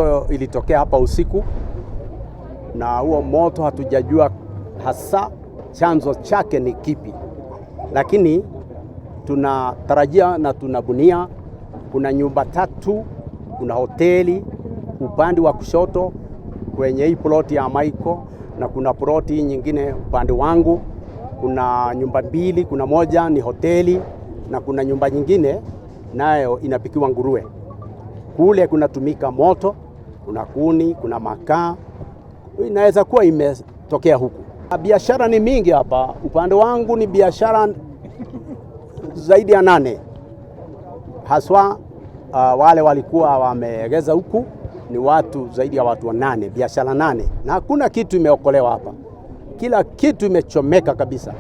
Moto ilitokea hapa usiku, na huo moto hatujajua hasa chanzo chake ni kipi, lakini tunatarajia na tunabunia. Kuna nyumba tatu, kuna hoteli upande wa kushoto kwenye hii ploti ya Michael, na kuna ploti nyingine upande wangu. Kuna nyumba mbili, kuna moja ni hoteli na kuna nyumba nyingine nayo inapikiwa nguruwe. Kule kunatumika moto, kuna kuni, kuna makaa, inaweza kuwa imetokea huku. Biashara ni mingi hapa. Upande wangu ni biashara zaidi ya nane haswa. Wale walikuwa wameegeza huku ni watu zaidi ya watu wanane, biashara nane, na hakuna kitu imeokolewa hapa, kila kitu imechomeka kabisa.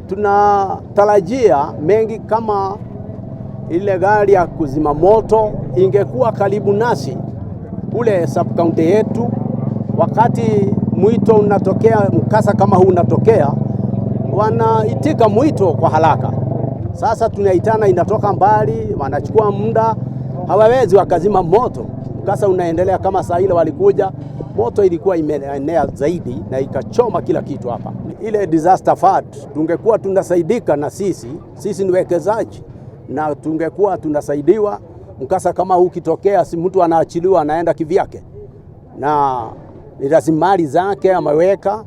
Tunatarajia mengi kama ile gari ya kuzima moto ingekuwa karibu nasi kule sub county yetu, wakati mwito unatokea, mkasa kama huu unatokea, wanaitika mwito kwa haraka. Sasa tunaitana, inatoka mbali, wanachukua muda, hawawezi wakazima moto. Mkasa unaendelea. Kama saa ile walikuja, moto ilikuwa imeenea zaidi na ikachoma kila kitu hapa. Ile disaster fund tungekuwa tunasaidika na sisi, sisi ni wekezaji na tungekuwa tunasaidiwa. Mkasa kama huu ukitokea, si mtu anaachiliwa anaenda kivyake, na ni rasilimali zake ameweka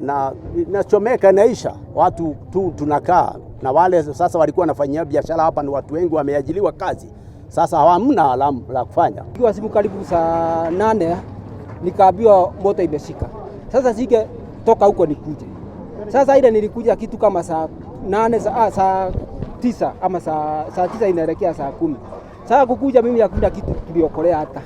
na inachomeka inaisha, watu tu tunakaa na wale sasa walikuwa wanafanyia biashara hapa, ni watu wengi wameajiliwa kazi, sasa hawamna la kufanya. Ikiwa simu karibu saa 8 nikaambiwa moto imeshika. Sasa sige toka huko nikuje. Sasa ile nilikuja kitu kama saa 8 saa 9 ama saa 9 inaelekea saa 10. Sasa kukuja mimi hakuna kitu tuliokolea hata.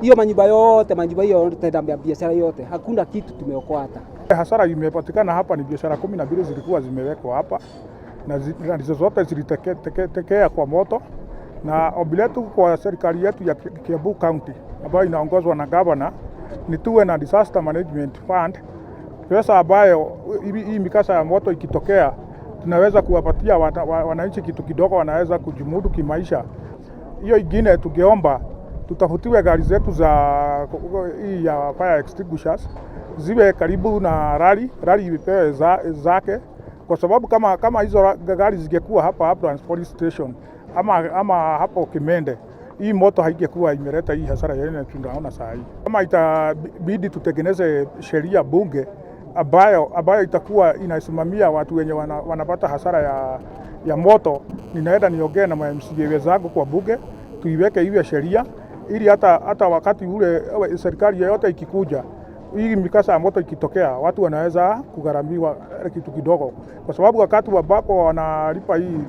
Hiyo manyumba yote, manyumba hiyo yote na biashara yote, hakuna kitu tumeokoa hata. Hasara imepatikana hapa ni biashara 12 zilikuwa zimewekwa hapa na zote ziliteketea kwa moto, na ombi letu kwa serikali yetu ya Kiambu County ambayo inaongozwa na governor ni tuwe na disaster management fund, pesa ambayo hii mikasa ya moto ikitokea tunaweza kuwapatia wananchi kitu kidogo, wanaweza kujimudu kimaisha. Hiyo ingine tungeomba tutafutiwe gari zetu za hii ya fire extinguishers ziwe karibu na rally, rally ipewe zake, kwa sababu kama hizo gari zingekuwa hapa Uplands Police Station ama hapo Kimende, hii moto haingekuwa imeleta hii hasara yenye tunaona saa hii. Kama itabidi tutengeneze sheria bunge ambayo itakuwa inasimamia watu wenye wanapata hasara ya moto, ninaenda niongee na MCA wenzangu kwa bunge tuiweke iwe sheria ili hata wakati ule serikali yoyote ikikuja, hii mikasa ya moto ikitokea, watu wanaweza kugharamiwa kitu kidogo, kwa sababu wakati ambapo wanalipa hii